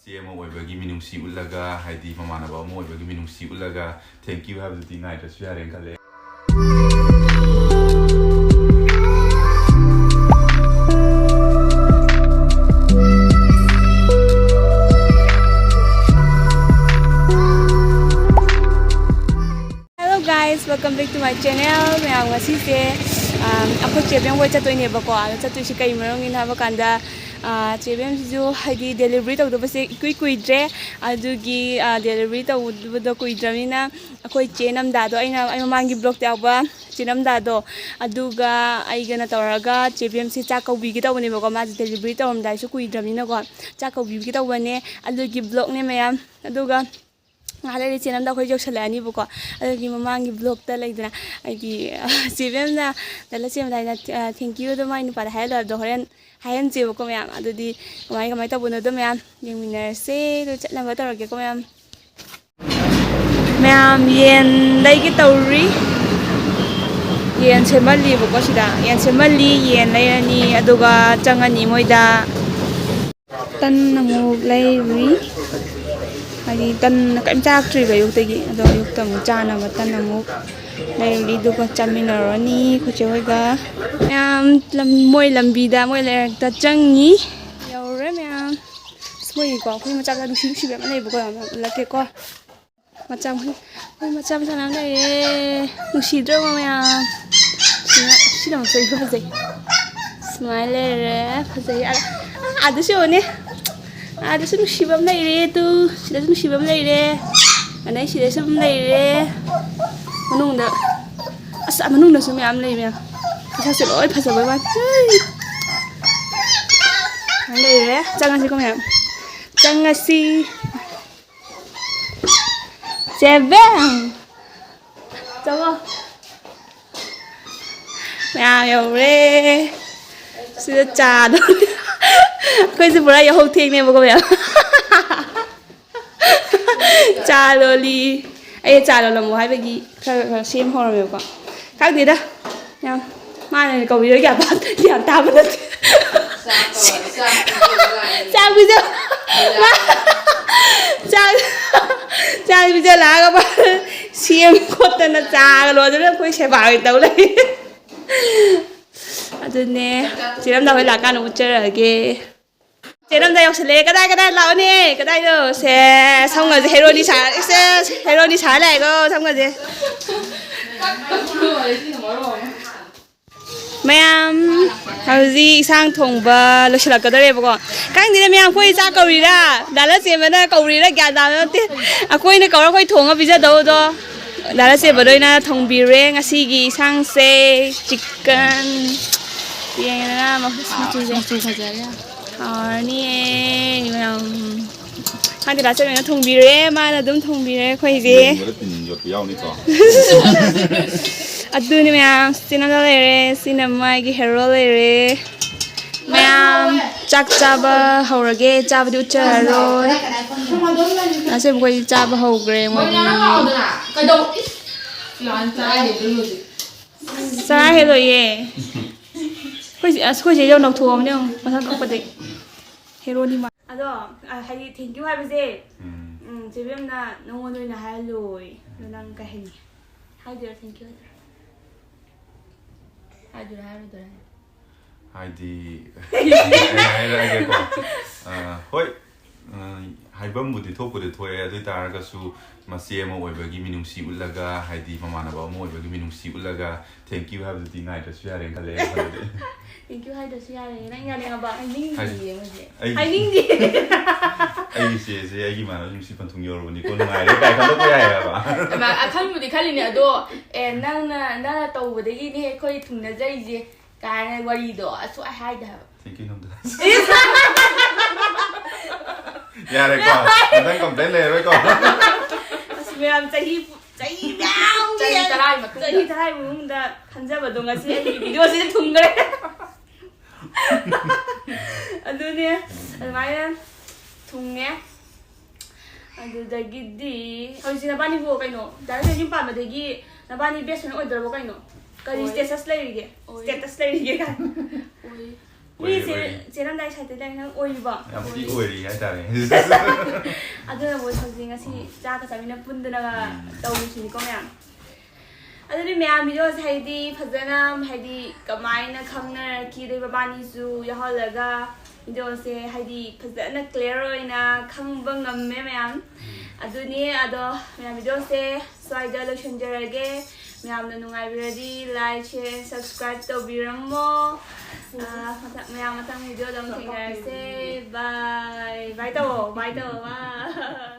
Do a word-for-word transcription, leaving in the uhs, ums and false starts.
ꯏꯆꯦ ꯑꯃ ꯑꯣꯏꯕꯒꯤ ꯃꯤꯅꯨꯡꯁꯤ ꯎꯠꯂꯒ, ꯍꯥꯏꯗꯤ ꯃꯃꯥꯟꯅꯕ ꯑꯃ ꯑꯣꯏꯕꯒꯤ ꯃꯤꯅꯨꯡꯁꯤ ꯎꯠꯂꯒ thank you ꯍꯥꯏꯕꯗꯨꯗꯤ ꯉꯥꯏꯗ꯭ꯔꯁꯨ ꯌꯥꯔꯦꯅ ꯈꯜꯂꯦ꯫ Hello guys, welcome back to my channel. ꯃꯌꯥꯝ, ꯉꯁꯤꯁꯦ ꯑꯝ, ꯑꯩꯈꯣꯏ ꯆꯦ ꯕꯦꯝ ꯍꯣꯏ ꯆꯠꯇꯣꯏꯅꯦꯕꯀꯣ꯫ ꯑꯗꯣ ꯆꯠꯇꯣꯏꯁꯤ ꯀꯩ ꯃꯔꯝꯒꯤꯅꯣ ꯍꯥꯏꯕ ꯀꯥꯟꯗ, ꯑ, ꯆꯦ ꯕꯦꯝꯁꯤꯁꯨ ꯍꯥꯏꯗꯤ delivery ꯇꯧꯗꯕꯁꯦ ꯏꯀꯨꯏ ꯀꯨꯏꯗ꯭ꯔꯦ꯫ ꯑꯗꯨꯒꯤ, ꯑ, delivery ꯇꯧꯗꯕꯗꯣ ꯀꯨꯏꯗ꯭ꯔꯕꯅꯤꯅ ꯑꯩꯈꯣꯏ ꯆꯦ ꯅꯝꯗꯥꯗꯣ, ꯑꯩꯅ ꯑꯩ ꯃꯃꯥꯡꯒꯤ vlogꯇ ꯌꯥꯎꯕ ꯆꯦ ꯅꯝꯗꯥꯗꯣ, ꯑꯗꯨꯒ ꯑꯩꯒꯅ ꯇꯧꯔꯒ ꯆꯦ ꯕꯦꯝꯁꯦ ꯆꯥꯛ ꯀꯧꯕꯤꯒꯦ ꯇꯧꯕꯅꯦꯕꯀꯣ꯫ ꯃꯥꯁꯦ delivery ꯇꯧꯔꯝꯗꯥꯏꯁꯨ ꯀꯨꯏꯗ꯭ꯔꯕꯅꯤꯅꯀꯣ, ꯆꯥꯛ ꯀꯧꯕꯤꯒꯦ ꯇꯧꯕꯅꯦ꯫ ꯑꯗꯨꯒꯤ vlogꯅꯦ ꯃꯌꯥꯝ꯫ ꯑꯗꯨꯒ ꯉꯥꯏꯍꯥꯛ ꯂꯩꯔꯗꯤ ꯆꯦ ꯅꯝꯗꯥ ꯑꯩꯈꯣꯏ ꯌꯧꯁꯜꯂꯛꯑꯅꯤꯕꯀꯣ꯫ ꯑꯗꯨꯒꯤ ꯃꯃꯥꯡꯒꯤ vlogꯇ ꯂꯩꯗꯅ, ꯍꯥꯏꯗꯤ, ꯆꯦ ꯕꯦꯝꯅ ꯗꯂ ꯆꯦꯟꯕꯗ ꯍꯥꯏꯅ, ꯑ, thank youꯗꯣ ꯃꯥꯏ ꯅꯨꯄꯥꯗ ꯍꯥꯏꯍꯜꯂꯣ ꯍꯥꯏꯕꯗꯣ ꯍꯣꯔꯦꯟ ꯍꯥꯏꯍꯟꯁꯦꯕꯀꯣ ꯃꯌꯥꯝ꯫ ꯑꯗꯨꯗꯤ ꯀꯃꯥꯏ, ꯀꯃꯥꯏꯅ ꯇꯧꯕꯅꯣꯗꯣ ꯃꯌꯥꯝ ꯌꯦꯡꯃꯤꯟꯅꯔꯁꯦ꯫ ꯑꯗꯨ ꯆꯠꯅꯕ ꯇꯧꯔꯒꯦꯀꯣ ꯃꯌꯥꯝ꯫ ꯃꯌꯥꯝ ꯌꯦꯟ ꯂꯩꯒꯦ ꯇꯧꯔꯤ꯫ ꯌꯦꯟ ꯁꯦꯝꯍꯜꯂꯤꯕꯀꯣ ꯁꯤꯗ꯫ ꯌꯦꯟ ꯁꯦꯝꯍꯜꯂꯤ, ꯌꯦꯟ ꯂꯩꯔꯅꯤ, ꯑꯗꯨꯒ ꯆꯪꯉꯅꯤ ꯃꯣꯏꯗ꯫ ꯇꯟ ꯑꯃꯨꯛ ꯂꯩꯔꯨꯏ꯫ ꯍꯥꯏꯗꯤ ꯇꯟ ꯀꯔꯤꯝ ꯆꯥꯔꯛꯇ꯭ꯔꯤꯕ ꯑꯌꯨꯛꯇꯒꯤ꯫ ꯑꯗꯣ ꯑꯌꯨꯛꯇ ꯑꯃꯨꯛ ꯆꯥꯅꯕ ꯇꯟ ꯑꯃꯨꯛ ꯂꯩꯔꯨꯔꯤ꯫ ꯑꯗꯨꯒ ꯆꯥꯃꯤꯟꯅꯔꯨꯔꯅꯤ ꯑꯩꯈꯣꯏ ꯆꯦ ꯍꯣꯏꯒ꯫ ꯃꯌꯥꯝ ꯂꯝ-, ꯃꯣꯏ ꯂꯝꯕꯤꯗ ꯃꯣꯏ ꯂꯩꯔꯛꯇ ꯆꯪꯉꯤ꯫ ꯌꯧꯔꯦ ꯃꯌꯥꯝ꯫ ꯑꯁ, ꯃꯣꯏꯒꯤꯀꯣ ꯍꯨꯏ ꯃꯆꯥ ꯃꯆꯥ ꯅꯨꯡꯁꯤ ꯅꯨꯡꯁꯤꯕ ꯌꯥꯝ ꯂꯩꯕꯀꯣ, ꯌꯥꯝ ꯎꯠꯂꯛꯀꯦꯀꯣ꯫ ꯃꯆꯥ ꯃꯈꯩ, ꯃꯣꯏ ꯃꯆꯥ ꯃꯆꯥ ꯃꯌꯥꯝ ꯂꯩꯔꯦ꯫ ꯅꯨꯡꯁꯤꯗ꯭ꯔꯣ ꯃꯌꯥꯝ? ꯁꯤꯅ, ꯁꯤꯅ ꯑꯃꯨꯛ ꯐꯖꯩ, ꯐꯖꯩ꯫ ꯁꯨꯃꯥꯏꯅ ꯂꯩꯔꯦ, ꯐꯖꯩ꯫ ꯑ-, ꯑ-, ꯑꯥꯗꯁꯨ ꯌꯦꯡꯉꯨꯅꯦ꯫ ꯑꯥꯗꯁꯨ ꯅꯨꯡꯁꯤꯕ ꯑꯃ ꯂꯩꯔꯦ, ꯇꯨ꯫ ꯁꯤꯗꯁꯨ ꯅꯨꯡꯁꯤꯕ ꯑꯃ ꯂꯩꯔꯦ꯫ ꯑꯗꯩ ꯁꯤꯗꯁꯨ ꯑꯃ ꯂꯩꯔꯦ꯫ ꯃꯅꯨꯡꯗ, ꯑꯁ, ꯃꯅꯨꯡꯗꯁꯨ ꯃꯌꯥꯝ ꯂꯩ ꯃꯌꯥꯝ꯫ ꯃꯁꯛꯁꯦ ꯂꯣꯏ ꯐꯖꯕꯩ ꯋꯥꯅꯤ꯫ ꯃꯌꯥꯝ ꯂꯩꯔꯦ꯫ ꯆꯪꯉꯁꯤꯀꯣ ꯃꯌꯥꯝ꯫ ꯆꯪꯉꯁꯤ꯫ ꯆꯦꯕꯦꯡ! ꯆꯪꯉꯣ꯫ ꯃꯌꯥꯝ ꯌꯧꯔꯦ꯫ ꯁꯤꯗ ꯆꯥꯗꯣ꯫ ꯑꯩꯈꯣꯏꯁꯦ ꯄꯨꯔꯥ ꯌꯥꯍꯧ ꯊꯦꯡꯅꯦꯕꯀꯣ ꯃꯌꯥꯝ꯫ ꯆꯥ ꯂꯣꯜꯂꯤ꯫ ꯑꯩ ꯆꯥ ꯂꯣꯜꯂꯝꯃꯣ ꯍꯥꯏꯕꯒꯤ ꯈꯔ ꯈꯔ ꯁꯦꯝ ꯍꯧꯔꯝꯃꯦꯕꯀꯣ꯫ ꯈꯪꯗꯦꯗ꯫ ꯌꯥꯝ ꯃꯥꯅ ꯀꯧꯕꯤꯔꯣꯏ ꯒ꯭ꯌꯥꯟ ꯇꯥ-, ꯒ꯭ꯌꯥꯟ ꯇꯥꯕ ꯅꯠꯇꯦ꯫ ꯆꯥꯛ ꯄꯤꯖ ꯆꯥꯛ ꯆꯥꯛ ꯄꯤꯖ ꯂꯥꯛꯑꯒ ꯃꯥ ꯁꯦꯝ ꯈꯣꯠꯇꯅ ꯆꯥꯒ ꯂꯣꯏꯗꯅ ꯑꯩꯈꯣꯏ ꯁꯦꯕꯥ ꯑꯣꯏꯅ ꯇꯧ ꯂꯩ꯫ ꯑꯗꯨꯅꯦ, ꯆꯦꯔꯝꯗ ꯍꯣꯏ ꯂꯥꯛꯀꯥꯟꯗ ꯎꯠꯆꯔꯛꯑꯒꯦ꯫ ꯆꯦꯔꯝꯗ ꯌꯧꯁꯜꯂꯛꯑꯦ꯫ ꯀꯗꯥꯏ ꯀꯗꯥꯏ ꯂꯥꯛꯑꯣꯅꯦ? ꯀꯗꯥꯏꯗꯣ? ꯁꯦ, ꯁꯝꯒꯁꯦ ꯍꯦꯔꯣꯅꯤ ꯁꯥꯔ ꯁꯦ, ꯍꯦꯔꯣꯅꯤ ꯁꯥꯔ ꯂꯥꯛꯑꯦꯀꯣ ꯁꯝꯒꯁꯦ꯫ ꯃꯌꯥꯝ, ꯍꯧꯖꯤꯛ ꯏꯟꯁꯥꯡ ꯊꯣꯡꯕ ꯂꯣꯏꯁꯤꯜꯂꯛꯀꯗꯧꯔꯦꯕꯀꯣ꯫ ꯈꯪꯗꯦꯅꯦ ꯃꯌꯥꯝ, ꯑꯩꯈꯣꯏ ꯆꯥꯛ ꯀꯧꯔꯤꯔꯥ, ꯗꯥ ꯂꯟꯆꯦꯟꯕꯅ ꯀꯧꯔꯤꯔꯥ ꯒ꯭ꯌꯥꯟ ꯇꯥꯕ ꯅꯠꯇꯦ꯫ ꯑꯩꯈꯣꯏꯅ ꯀꯧꯔ ꯑꯩꯈꯣꯏ ꯊꯣꯡꯉ ꯄꯤꯖꯗꯧꯗꯣ꯫ ꯗꯥ ꯂꯟꯆꯦꯟꯕꯗ ꯑꯣꯏꯅ ꯊꯣꯡꯕꯤꯔꯦ ꯉꯁꯤꯒꯤ ꯏꯟꯁꯥꯡꯁꯦ꯫ ꯆꯤꯛꯀꯟ꯫ ꯌꯦꯡꯉꯦꯗꯅ ꯃꯆꯨꯁꯦ꯫ ꯃꯆꯨ ꯐꯖꯔꯦ꯫ ꯍꯥꯎꯔꯅꯤꯌꯦ ꯃꯌꯥꯝ꯫ ꯈꯪꯗꯦ, ꯗꯥ ꯂꯟꯆꯦꯟꯕꯅ ꯊꯣꯡꯕꯤꯔꯦ, ꯃꯥꯅ ꯑꯗꯨꯝ ꯊꯣꯡꯕꯤꯔꯦ ꯑꯩꯈꯣꯏꯁꯦ꯫ ꯌꯦꯡꯕꯗ ꯇꯤꯟ ꯌꯣꯠꯄ ꯌꯥꯎꯅꯤꯀꯣ꯫ ꯑꯗꯨꯅꯤ ꯃꯌꯥꯝ, ꯆꯦꯅꯝꯗ ꯂꯩꯔꯦ, ꯁꯤꯅ ꯃꯥꯒꯤ ꯍꯦꯔꯣ ꯂꯩꯔꯦ꯫ ꯃꯌꯥꯝ, ꯆꯥꯛ ꯆꯥꯕ ꯍꯧꯔꯒꯦ꯫ ꯆꯥꯕꯗꯤ ꯎꯠꯆꯔꯔꯣꯏ꯫ ꯉꯁꯤ ꯃꯈꯣꯏ ꯆꯥꯕ ꯍꯧꯈ꯭ꯔꯦ ꯃꯣꯏꯒꯤ꯫ ꯆꯔꯥ ꯍꯦꯜꯂꯣꯏꯌꯦ꯫ ꯑꯩꯈꯣꯏ ꯆꯦ-, ꯑꯁ, ꯑꯩꯈꯣꯏ ꯆꯦ ꯌꯧ ꯅꯧꯊꯣꯛꯑꯕꯅꯦ ꯌꯦꯡꯉꯣ, ꯃꯁꯝ ꯀꯛꯄꯗꯩ꯫ ꯍꯦꯔꯣꯅꯤ ꯃꯥ-, ꯑꯗꯣ, ꯑ, ꯍꯥꯏꯗꯤ thank you ꯍꯥꯏꯕꯁꯦ, ꯎꯝ꯫ ꯎꯝ, ꯆꯦ ꯕꯦꯝꯅ ꯅꯉꯣꯟꯗ ꯑꯣꯏꯅ ꯍꯥꯏꯍꯜꯂꯣꯏ꯫ ꯑꯗꯣ ꯅꯪ ꯀꯩ ꯍꯥꯏꯅꯤ? ꯍꯥꯏꯗꯣꯏꯔꯥ, thank you ꯍꯥꯏꯗꯣꯏꯔꯥ? ꯍꯥꯏꯗꯣꯏꯔꯥ ꯍꯥꯏꯔꯣꯏꯗꯣꯏꯔꯥ? ꯍꯥꯏꯗꯤ, ꯑꯩꯅ ꯍꯥꯏꯔꯛꯑꯒꯦꯀꯣ꯫ ꯑ, ꯍꯣꯏ, ꯑ, ꯍꯥꯏꯐꯝꯕꯨꯗꯤ ꯊꯣꯛꯄꯨꯗꯤ ꯊꯣꯛꯑꯦ, ꯑꯗꯨ ꯑꯣꯏ ꯇꯥꯔꯒꯁꯨ ꯃꯆꯦ ꯑꯃ ꯑꯣꯏꯕꯒꯤ ꯃꯤꯅꯨꯡꯁꯤ ꯎꯠꯂꯒ, ꯍꯥꯏꯗꯤ ꯃꯃꯥꯟꯅꯕ ꯑꯃ ꯑꯣꯏꯕꯒꯤ ꯃꯤꯅꯨꯡꯁꯤ ꯎꯠꯂꯒ thank you ꯍꯥꯏꯕꯗꯨꯗꯤ ꯉꯥꯏꯗ꯭ꯔꯁꯨ ꯌꯥꯔꯦꯅ ꯈꯜꯂꯦ ꯑꯩ ꯋꯥꯈꯜꯗꯗꯤ꯫ Thank you ꯍꯥꯏꯗ꯭ꯔꯁꯨ ꯌꯥꯔꯦ, ꯅꯪ ꯌꯥꯅꯤꯡꯉꯕ? ꯍꯥꯏꯅꯤꯡꯗꯤꯌꯦ ꯃꯣꯏꯁꯦ꯫ ꯑꯩ ꯍꯥꯏꯅꯤꯡꯗꯦ꯫ ꯑꯩꯒꯤ ꯆꯦꯁꯦ ꯑꯩꯒꯤ ꯏꯃꯥꯟꯅꯕ ꯅꯨꯡꯁꯤ ꯄꯟꯊꯨꯡ ꯌꯧꯔꯕꯅꯤꯀꯣ, ꯅꯨꯡꯉꯥꯏꯔꯦ ꯀꯥꯏ ꯈꯟꯗꯣꯛꯄ ꯌꯥꯏ ꯍꯥꯏꯕ꯫ ꯑꯃ, ꯑꯈꯟꯕꯨꯗꯤ ꯈꯜꯂꯤꯅꯦ, ꯑꯗꯣ, ꯑꯦ, ꯅꯪꯅ, ꯅꯪꯅ ꯇꯧꯕꯗꯒꯤꯅꯦ ꯑꯩꯈꯣꯏ ꯊꯨꯡꯅꯖꯔꯤꯁꯦ ꯀꯥꯏꯅ ꯋꯥꯔꯤꯗꯣ ꯑꯁꯨꯛ ꯍꯥꯏꯗꯦ ꯍꯥꯏꯕ꯫ Thank you ꯅꯝꯗꯅ꯫ ꯌꯥꯔꯦꯀꯣ, ꯃꯊꯪ complain ꯂꯩꯔꯔꯣꯏꯀꯣ꯫ ꯑꯁ, ꯃꯌꯥꯝ ꯆꯍꯤ, ꯆꯍꯤ ꯃꯌꯥꯝꯒꯤ ꯆꯍꯤ ꯇꯔꯥꯒꯤ ꯃꯇꯨꯡꯗ꯫ ꯆꯍꯤ ꯇꯔꯥꯒꯤ ꯃꯅꯨꯡꯗ ꯈꯟꯖꯕꯗꯣ ꯉꯁꯤ ꯑꯩꯒꯤ video ꯁꯤꯗ ꯊꯨꯡꯈ꯭ꯔꯦ꯫ ꯑꯗꯨꯅꯦ, ꯑꯗꯨꯃꯥꯏꯅ ꯊꯨꯡꯉꯦ꯫ ꯑꯗꯨꯗꯒꯤꯗꯤ ꯍꯧꯖꯤꯛꯁꯦ ꯅꯕꯥꯅꯤꯕꯨ ꯀꯩꯅꯣ, direct ꯌꯨꯝ ꯄꯥꯟꯕꯗꯒꯤ ꯅꯕꯥꯅꯤ best friend ꯑꯣꯏꯗ꯭ꯔꯕꯣ ꯀꯩꯅꯣ? ꯀꯔꯤ ꯑꯣꯏ꯫ Status ꯂꯩꯔꯤꯒꯦ? ꯑꯣꯏ꯫ Status ꯂꯩꯔꯤꯒꯦ ꯀꯥꯏ꯫ ꯑꯣꯏ꯫ ꯑꯣꯏꯔꯤ, ꯃꯤꯁꯦ ꯑꯣꯏꯔꯤ꯫ ꯆꯦꯔꯝꯗꯥꯏ ꯁꯥꯏꯠꯇ ꯂꯩ ꯅꯪ ꯑꯣꯏꯔꯤꯕꯣ? ꯌꯥꯝ ꯊꯤ ꯑꯣꯏꯔꯤ ꯍꯥꯏꯇꯥꯔꯦ꯫ ꯑꯗꯨꯅꯕꯨ ꯍꯧꯖꯤꯛ ꯉꯁꯤ ꯆꯥꯛꯀ ꯆꯥꯃꯤꯟꯅ ꯄꯨꯟꯗꯅꯒ ꯎꯝ꯫ ꯇꯧꯔꯤꯁꯤꯅꯤꯀꯣ ꯃꯌꯥꯝ꯫ ꯑꯗꯨꯗꯤ ꯃꯌꯥꯝ videoꯁꯦ ꯍꯥꯏꯗꯤ ꯐꯖꯅ ꯍꯥꯏꯗꯤ ꯀꯃꯥꯏꯅ ꯈꯪꯅꯔꯛꯈꯤꯗꯣꯏ ꯃꯕꯥꯅꯤꯁꯨ ꯌꯥꯎꯍꯜꯂꯒ videoꯁꯦ ꯍꯥꯏꯗꯤ ꯐꯖꯅ clear ꯑꯣꯏꯅ ꯈꯪꯕ ꯉꯝꯃꯦ ꯃꯌꯥꯝ꯫ ꯑꯗꯨꯅꯤ ꯑꯗꯣ ꯃꯌꯥꯝ videoꯁꯦ ꯁ꯭ꯋꯥꯏꯗ ꯂꯣꯏꯁꯤꯟꯖꯔꯒꯦ꯫ ꯃꯌꯥꯝꯅ ꯅꯨꯡꯉꯥꯏꯕꯤꯔꯗꯤ like, share, subscribe ꯇꯧꯕꯤꯔꯝꯃꯣ꯫ ꯑꯥ, ꯃꯊꯪ ꯃꯌꯥꯝ ꯃꯊꯪ videoꯗ ꯑꯃꯨꯛ ꯊꯦꯡꯅꯔꯁꯦ꯫ Bye bye ꯇꯧꯑꯣ, bye ꯇꯧꯑꯣ, bye꯫